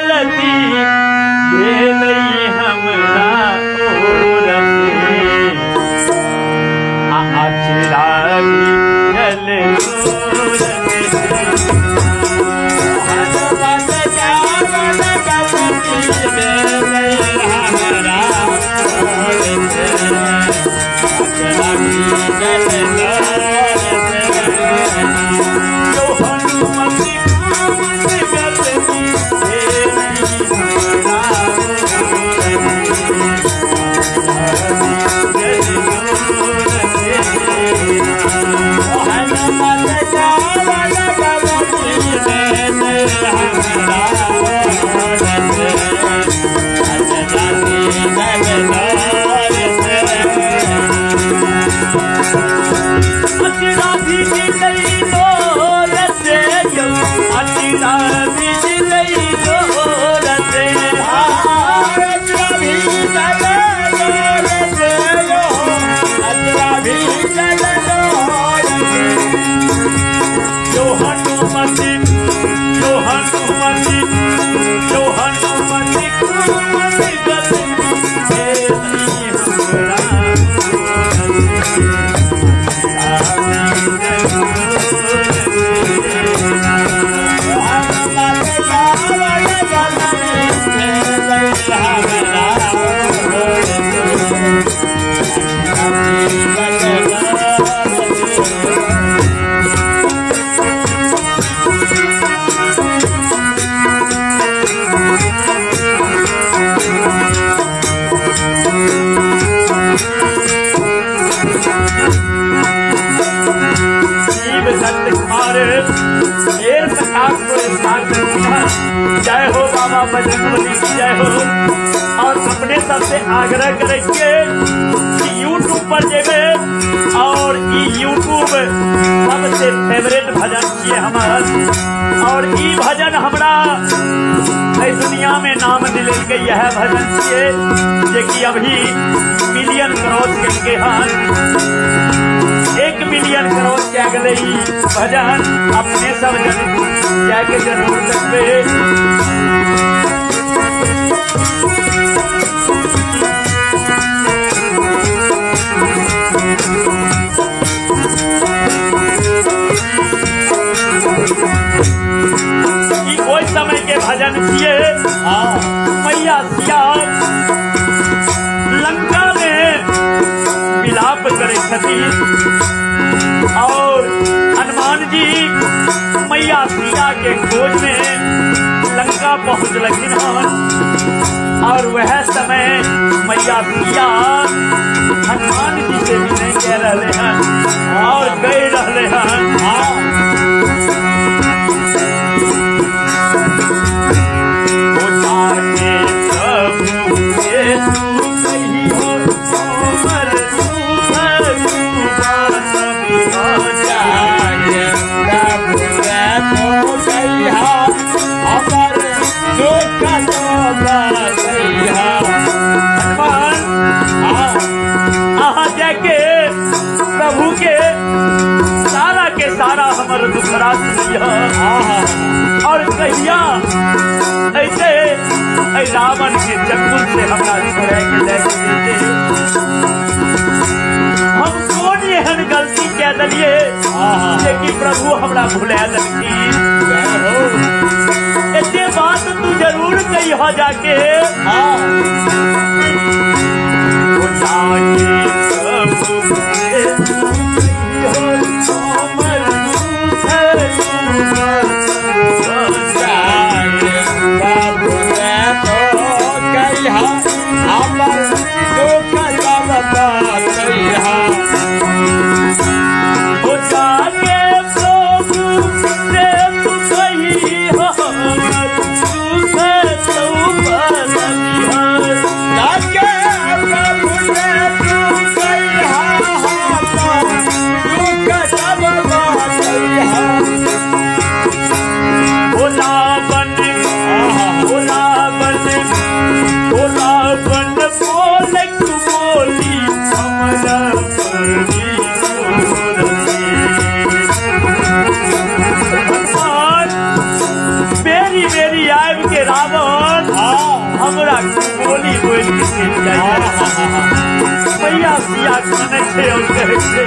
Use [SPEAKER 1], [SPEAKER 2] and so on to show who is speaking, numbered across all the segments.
[SPEAKER 1] गलती भेलै हमरा ओर से, आ अचरा भीजल लोर से।
[SPEAKER 2] हनुमत जावन गलती भेलै हमरा ओर से, अचरा भीजल लोर से।
[SPEAKER 1] यो हनुमत कौन गलती भेलै हमरा ओर से, अचरा भीजल लोर से।
[SPEAKER 2] हनुमत जावन गलती भेलै हमरा ओर से, अचरा भीजल लोर से।
[SPEAKER 1] अचरा भीजलै लोर से यौ, अचरा भीजलै लोर से।
[SPEAKER 2] अचरा भीजल लोर से यो, अचरा भीजल लोर से।
[SPEAKER 1] यो हनुमति, यो हनुमति, यो हनुमति कौन गलती भेलै हमरा ओर से, अचरा भीजल लोर से।
[SPEAKER 2] हनुमत जावन गलती भेलै हमरा ओर से, अचरा भीजल लोर से।
[SPEAKER 1] शिव दत्त कुमार शेर प्रकाश पुरस्कार देलखिन। जय हो बाबा बजरंगबली की जय हो। और अपने सबसे आग्रह करै छियै कि यूट्यूब पर जेबै और ई यूट्यूब सबसे फेवरेट भजन छियै हमर, और ई भजन हमरा एहि दुनिया में नाम दिलेलकै यह भजन छियै जे कि अभी मिलियन क्रॉस केलकै हन, 1 मिलियन क्रॉस कए गेलै ई भजन। अपने सब जन जाके जरूर देखबै। ई ओहि समय के भजन छियै। मैया सिया लंका में विलाप करै छथिन और हनुमान जी मैया सिया के खोज में लंका पहुँचलखिन हन, और वह समय मैया सिया हनुमान जी से विनय कह रहे हन और कह रहे हन। ओ जाके प्रभु के तू कहियो हमर सुख सुख
[SPEAKER 2] जाके प्रभु रे तो कहिया हमर दुख तो बतैहा।
[SPEAKER 1] हनुमान अहाँ जाके प्रभु के सारा के सारा हमर दुखड़ा सुनिह और कहिया ऐसे ऐ रावण के चंगुल से हमरा छोड़े के ले के जेते। हम कोन एहन गलती कह देलिए जे कि प्रभु हमरा भुला देलखिन। एते बात तू जरूर कहिह जाके। ओ जाके प्रभु के तू कहियो हमर दुख सुख।
[SPEAKER 2] जाके प्रभु रे तो कहिया हमर दुख सब बतैहा।
[SPEAKER 1] ओ जाके प्रभु से तू कहियो हमर दुख सब बतैहा।
[SPEAKER 2] जाके प्रभु रे तू कहिया हमर
[SPEAKER 1] बोलि के चलि जाइए। मैया सिया कनै छै और कहै छै,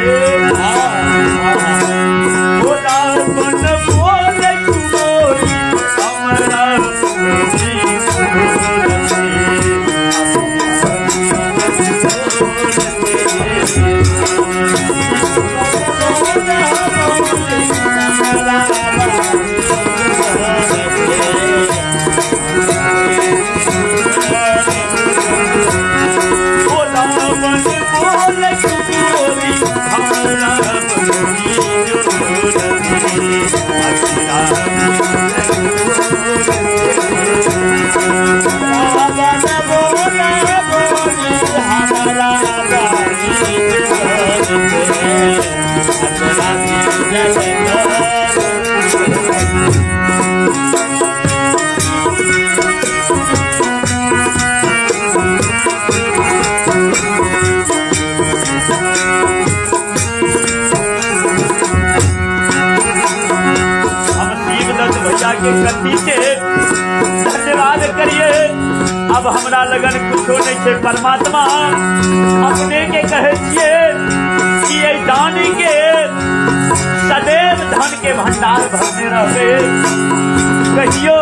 [SPEAKER 1] ओ रावण बोलै कुबोली, हमरा बोली के कथी से धन्यवाद करिए। अब हमरा लगन कुछो नहीं छे परमात्मा, अपने के कहे छिए कि ये दानी के सदैव धन के भंडार भरने रहते, कहियो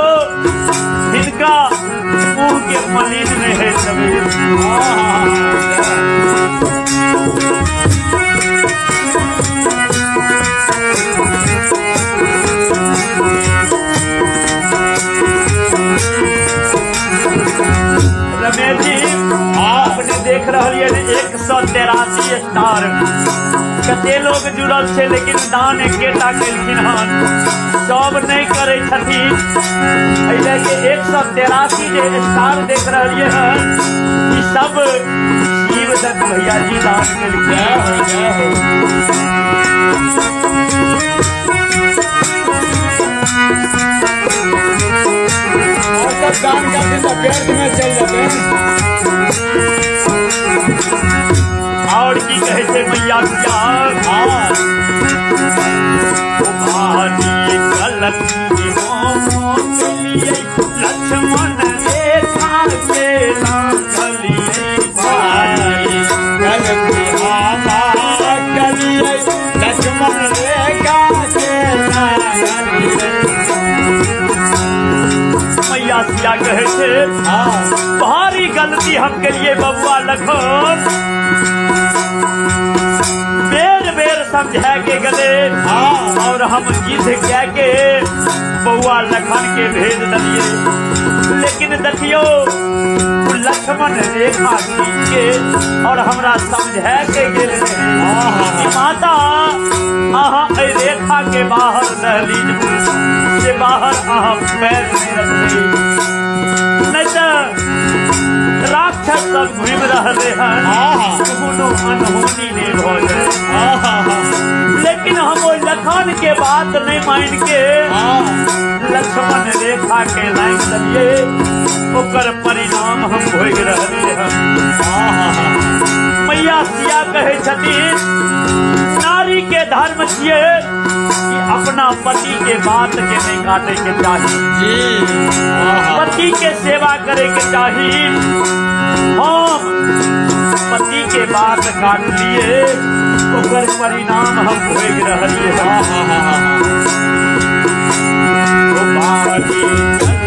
[SPEAKER 1] हिनका मुंह के मलिन नहीं है सवेर। रमेश जी अपने देख रहा 183 स्टार कते लोग जुड़ल छे, लेकिन दान एकेटा केलखिन हन, सब नहीं करे छथिन। एहि लए के 183 जे स्टार देख रहलियै हन, ई सब शिवदत्त भैया जी दान केलखिन।
[SPEAKER 2] और सब दान करते तो व्यर्थ में चल जाते हैं।
[SPEAKER 1] और की कहे छे मैया सिया, लक्ष्मण रेखा के लांघलियै भारी
[SPEAKER 2] गलती करियै, लक्ष्मण रेखा के लांघलियै।
[SPEAKER 1] मैया सिया कहे छे भारी गलती हम के लिए बबुआ लखन, बेर बेर समझा के गले और हम जिद कह के बउआ लखन के भेज दिलिए, लेकिन देखियो लक्ष्मण रेखा खींच के और हमरा समझा के गेल कि माता अहाँ एहि रेखा के बाहर दहलीज से बाहर अहाँ पैर नहीं रखबै, नहीं तऽ राक्षस सब घूमि रहले हन, कोनो अनहोनी नहीं भऽ जाए। लेकिन हम ओहि लखन के बात नहीं मान के लक्ष्मण रेखा के लाइन दिलिए, ओकर परिणाम हम भोगि रहलियै हन। मैया सिया कहै छथिन नारी के धर्म छियै कि अपना पति के बात के नहीं काटे के चाही, पति के सेवा करे के चाही। हम पति के बात काट लिए, ओकर परिणाम हम भोगि रहलियै हन।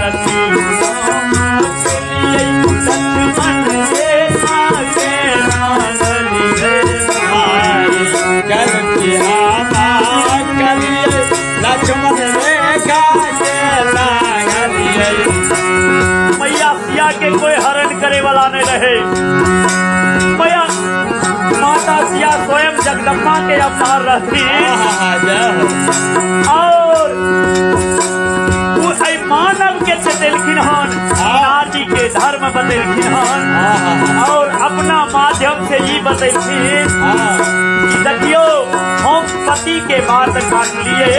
[SPEAKER 1] लक्ष्मण रेखा के लांघलियै भारी
[SPEAKER 2] गलती करियै, लक्ष्मण रेखा के लांघलियै।
[SPEAKER 1] मैया सिया के कोई हरण करे वाला नहीं रहे, मैया माता सिया स्वयं जगदम्बा के अवतार रहती और मानव के चेतेलखिन हन, नारी के धर्म बतेलखिन हन और अपना माध्यम से ई बतेलखिन कि देखियो हम पति के बात काट लिए,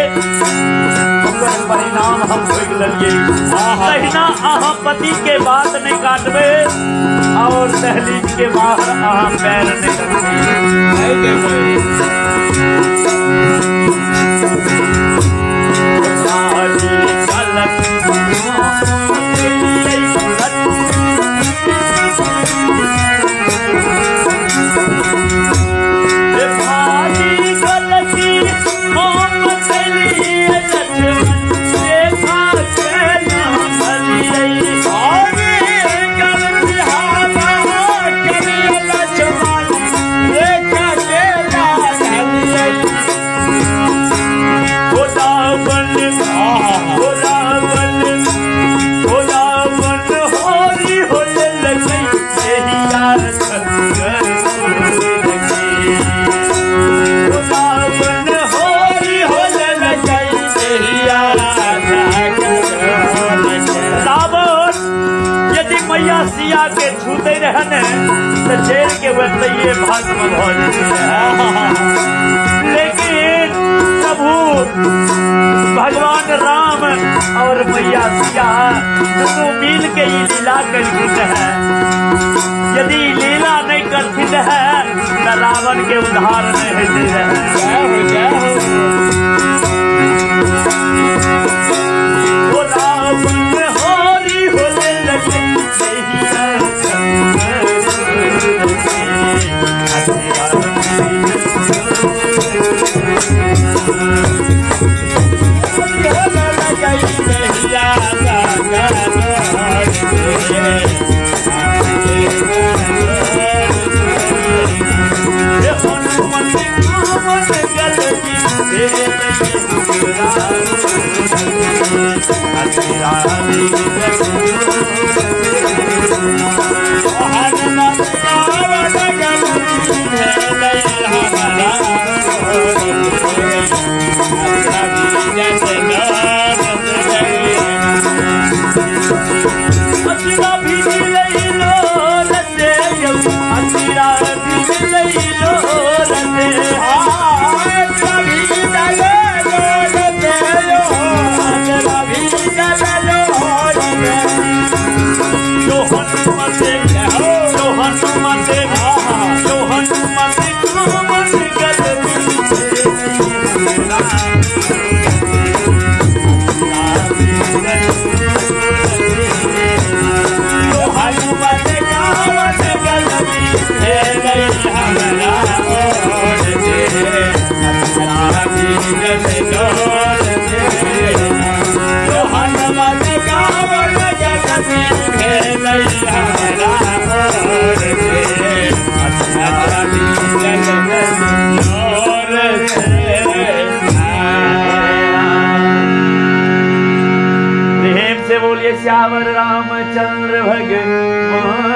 [SPEAKER 1] ओकर परिणाम हम भोगि लेलियै। तहिना अहाँ पति के बात नहीं काटबै और दहलीज के बाहर अहाँ पैर नहीं रखबै। मैया के छूते रहे ने तो जल के वैसे भस्म भ जेते रहे। लेकिन प्रभु भगवान राम और मैया सिया दोनों मिल के ई लीला कलखिन है। यदि लीला नहीं करथिन है तो रावण के उद्धार नहीं होते रहे।
[SPEAKER 2] जय हो जय हो।
[SPEAKER 1] ओ रावण हरि हो लगे प्रेम से बोलिए श्यावर रामचंद्र भगवान।